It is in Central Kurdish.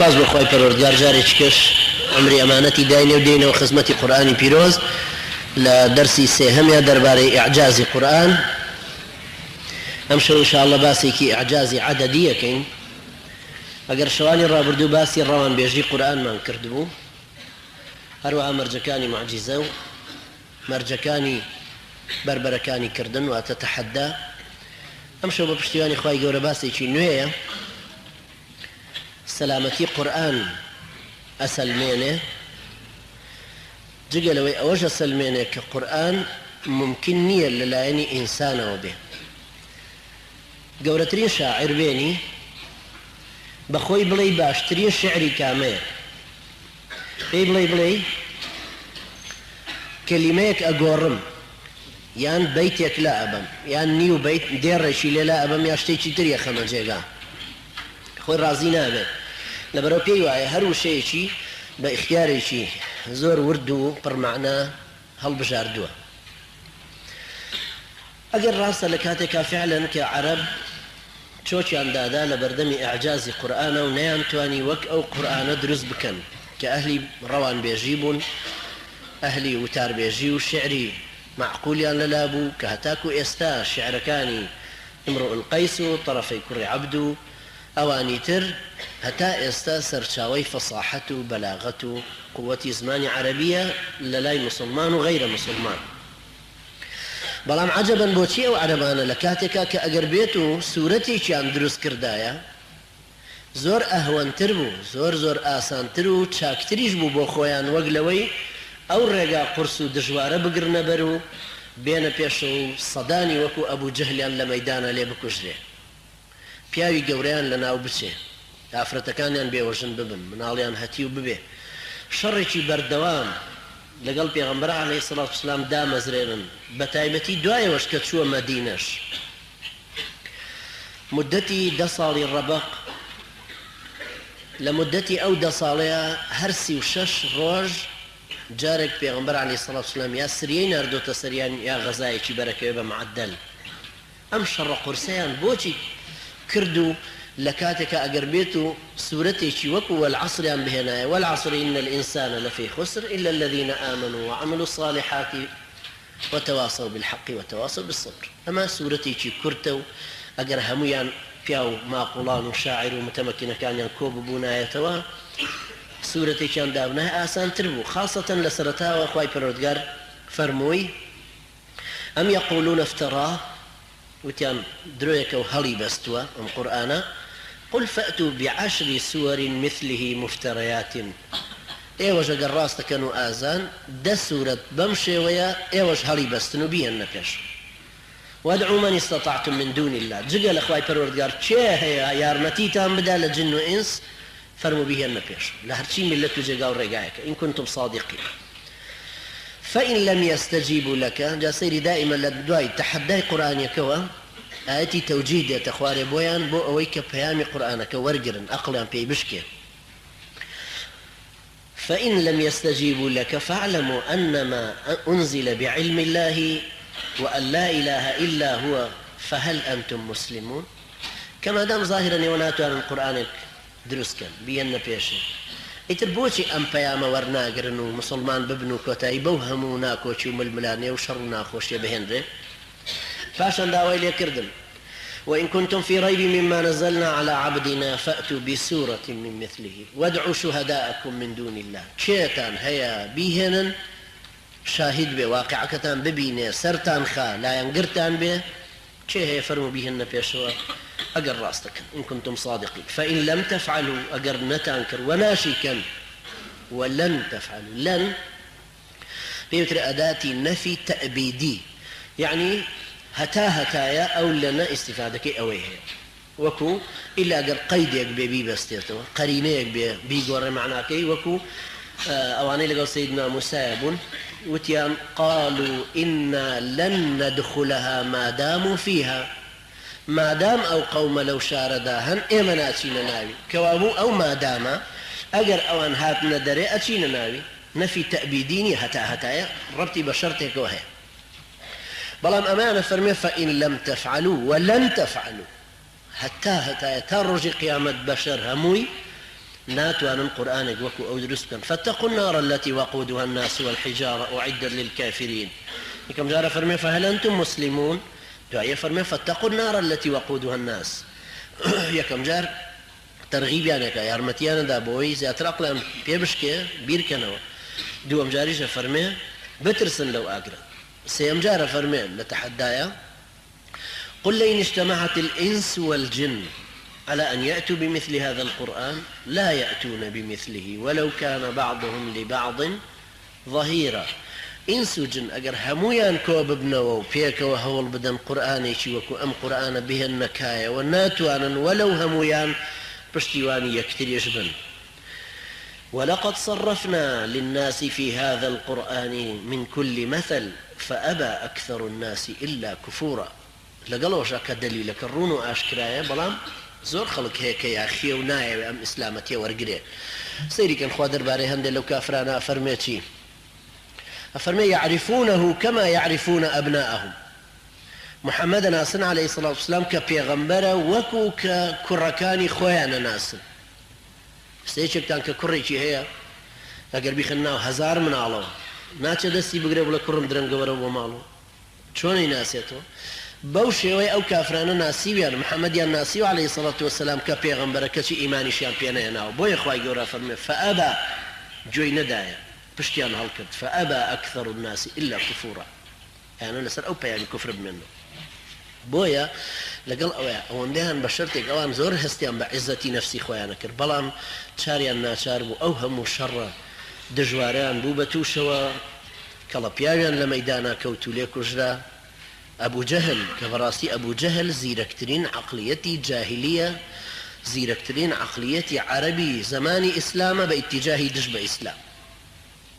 سوپاس بۆ خوای پەروەردگار جارێکی کەش عومری ئەمانەتی داینێ و دێینەوە خزمەتی قورئانی پیرۆز لە دەرسی سێهەمیا دەربارەی ئیعجازی قورئان. ئەمشەو ان شاء اللە باسێکی ئیعجازی عەدەدی ئەکەین. ئەگەر شەوانی ڕابردوو باسی ڕەوانبێژی قورئانمان کردبوو، هەروەها مەرجەکانی موعجیزە و مەرجەکانی بەربەرەکانی کردن واتە تەحەدا، ئەمشەو بە پشتیوانی خوای گەورە باسێکی نوێیە سەلامەتی قورئان ئەسەلمێنێ، جگە لەوەی ئەوەش ئەسەلمێنێ کە قورئان مومکین نییە لە لایەنی ئینسانەوە بێ. گەورەترین شاعیر بێنی بە خۆی بڵێی باشترین شیعری کامەیە؟ پێی بڵێی بڵێی کەلیمەیەک ئەگۆڕم یان بەیتێک لا ئەبەم یان نیو بەیت دێڕێکی لێ لا ئەبەم یا شتێکی تر یەخەمە جێگا خۆی ڕازی نابێت لەبەرئەوە پێی وایە هەر وشەیەکی بە ئیختیارێکی زۆر ورد و پڕ مەعنا هەڵبژاردووە. ئەگەر ڕاستە لە کاتێکا فعلەن کە عەرەب چۆکیان دادا لە بەردەمی ئیعجازی قورئانا و نەیانتوانی وەک ئەو قورئانە دروست بکەن کە ئەهلی ڕەوانبێژی بوون ئەهلی وتاربێژی و شیعری مەعقولیان لەلا بوو کە هەتاکو ئێستا شیعرەکانی امرؤ القیس و طرفەی کوڕی عەبد و ئەوانی تر هەتا ئێستا سەرچاوەی فەساحەت و بەلاغەت و قوەتی زمانی عەرەبیە لەلای موسڵمان و غەیرە موسڵمان. بەڵام عەجەبەن بۆچی ئەو عەرەبانە لە کاتێکا کە ئەگەر بێت و سورەتێکیان دروست کردایە زۆر ئەهوەنتر بوو زۆر زۆر ئاسانتر و چاکتریش بوو بۆ خۆیان وەک لەوەی ئەو ڕێگا قورس و دژوارە بگرنە بەر و بێنە پێشەوە و سەدانی وەکو ئەبو جەهلیان لە مەیدانا لێ بکوژرێ پیاوی گەورەیان لە ناو بچێ ئافرەتەکانیان بێوەژن ببن مناڵیان هەتیو ببێ شەڕێکی بەردەوام لەگەڵ پێغەمبەر علیە سڵات وسلام دامەزرێنن بەتایبەتی دوایەوەش کە چووە مەدینەش مودەتی دە ساڵی ڕەبەق لە مودەتی ئەو دە ساڵەیا هەر 36 ڕۆژ جارێک پێغەمبەر علیە سڵات وسلام یا سریەی ناردۆتە سەریان یا غەزایەکی بەرەکەوێ بە معەدەل ئەم شەڕە قورسەیان بۆچی کرد و لە کاتێکا ئەگەر بێت و سورەتێکی وەکو والعصریان بهێنایە والعصر ان الانسان لفی خسر الا الذین آمنوا وعملوا الصالحات وتواصوا بالحق وتواصوا بالصبر ئەمە سورەتێکی کورتە و ئەگەر هەموویان پیاو ماقوڵان و شاعیر و متمەکینەکانیان کۆ ببوونایەتەوە سورەتێکیان دابنایە ئاسانتر بوو خاسەتەن لە سەرەتاوە خوای پەروەردگار فەرمووی ئەم یقولون افتراه وتیان درۆیەکە و هەڵی بەستووە ئەم قورئانە، قل فأتوا بعشر سور مثله مفتریات ئێوەش ئەگەر ڕاست دەکەن و ئازان دە سورەت بەم شێوەیە ئێوەش هەڵی بەستن و بیهێننە پێش وادعوا من استطعتم من دون اللە جگە لە خوای پەروەردگار کێ هەیە یارمەتیتان بدا لە جن و ئینس فەرموو بیهێننە پێش لە هەرچی میللەت و جێگا و ڕێگایەکە ان کنتم صادقین. فإن لم یستجیبوا لک، جا سەیری دائیمە لە دوای تەحەدای قورئانیەکەوە ئایەتی تەوجیه دێتە خوارێ بۆیان بۆ ئەوەی کە پەیامی قورئانەکە وەرگرن ئەقڵیان پێی بشکێ فإن لم یستجیبوا لک فاعلموا انما انزل بعلم اللە وان لا اله الا هو فهل انتم مسلمون کە مادام زاهیرەن ئێوە ناتوانن قورئانێک دروست کەن بیەننە پێشێ ئیتر بۆچی ئەم پەیامە وەرناگرن و موسڵمان ببن و کۆتایی بەو هەموو ناکۆکی و ململانێ و شەڕ و ناخۆشیە بهێنرێ؟ پاشان داوای لێکردن، وإن كنتم في ريب مما نزلنا على عبدنا فأتوا بسورة من مثله وادعوا شهداءکم من دون اللە کێتان هەیە بیهێنن شاهید بێ واقیعەکەتان ببینێ سەرتان خا لایەنگرتان بێ کێ هەیە فەرموو بیهێننە پێشەوە ئەگەر ڕاست دەکەن ان کنتم صادقین فان لم تفعلوا ئەگەر نەتان کرد وە ناشیکەن ولن تفعلوا لن پێی وترێ ئەداتی نەفی تەئبیدی یەعنی هەتا هەتایە ئەو لەنە ئیستیفادەکەی ئەوەی هەیە وەکو ئیلا گەر قەیدێک بێ بیبەستێتەوە، قەرینەیەک بێ بیگۆڕێ مەعناکەی، وەکو ئەوانەی لەگەڵ سەیدنا موسایە بوون وتیان، قالوا انا لن ندخلها ما داموا فیها، مادام ئەو قەومە لەو شارەدا هەن ئێمە ناچینە ناوی، کەوابوو ئەو مادامە ئەگەر ئەوان هاتنە دەرێ ئەچینە ناوی، نەفی تەئبیدی نیە هەتا هەتایە ڕەبتی بە شەرتێکەوە هەیە. بەڵام ئەمەیان ئەفەرموێ فان لم تفعلوا ولن تفعلوا هەتا هەتایە تا ڕۆژی قیامەت بەشەر هەمووی ناتوانن قورئانێک وەکو ئەو دروست بکەن، فاتقوا النار التي وقودها الناس والحجارە اعدت للکافرین، یەکەم جار ئەفەرموێ فهل انتم مسلمون، دوایی ئەفەرموێ فاتقوا النار التي وقودها الناس، یەکەم جار تەرغیبیان ئەکا یارمەتیان ئەدا بۆوەی زیاتر عەقڵیان پێ بشکێ بیرکەنەوە، دووەم جاریش ئەفەرموێ بترسن لەو ئاگرە، سێیەم جار ئەفەرموێ لە تەحەدایە. قل لئن اجتمعت الانس والجن على ان یأتوا بمثل هذا القرآن لا یأتون بمثله ولو کان بعضهم لبعض ظهیرا ئینس و جن ئەگەر هەموویان کۆببنەوە و پێکەوە هەوڵ بدەن قورئانێکی وەکو ئەم قورئانە بهێننە کایەوە ناتوانن وەلەو هەموویان پشتیوانی یەکتریش بن ولقد صرفنا للناس في هذا القرآن من كل مثل فأبی اکثر الناس الا کفورا لەگەڵ ئەوەشا کە دەلیلەکە ڕوون و ئاشکرایە بەڵام زۆر خەڵک هەیە کە یاخیە و نایەوێ ئەم ئیسلامە تێوەرگرێ سەیری کەن خوا دەربارەی هەندێ لەو کافرانە ئەفەرموێ چی ئەفەرموێ یعرفونه کما یعرفون ابناءهم محمد ئەناسن علیە الصلوة والسلام کە پێغەمبەرە وەکو کە کوڕەکانی خۆیان ئەناسن. ئێستا یەکێکتان کە کوڕێکی هەیە ئەگەر بیخەن ناو هەزار مناڵەوە ناچێت دەستی بگرێ بڵێ کوڕم درەنگە وەرەوە بۆ ماڵەوە چۆن ئەیناسێتەوە بەو شێوەی ئەو کافرانە ناسیویان محمدیان ناسیوە علیە سڵات وسلام کە پێغەمبەرە کەچی ئیمانیشیان پێ نەهێناوە بۆیە خوای گەورە فەرموێ فأبا گوێی نەدایە پشتیان هەڵکرد فأبا أکثر الناس إلا کفورا ئەیانەوێت لەسەر ئەو پەیامی کوفرە بمێننەوە بۆیە لەگەڵ ئەوەیا ئەوەندەیان بە شەرتێک ئەوان زۆر هەستیان بە عیزەتی نەفسی خۆیان ئەکرد بەڵام چاریان ناچار بوو ئەو هەموو شەڕە دژوارەیان بوو بە تووشەوە کەڵە پیاویان لە مەیدانا کەوت و لێ کوژرا ئەبو جەهل کە بەڕاستی ئەبو جەهل زیرەکترین عەقڵیەتی جاهیلیە زیرەکترین عەقڵیەتی عەرەبی زەمانی ئیسلامە بە ئیتیجاهی دژ بە ئیسلام.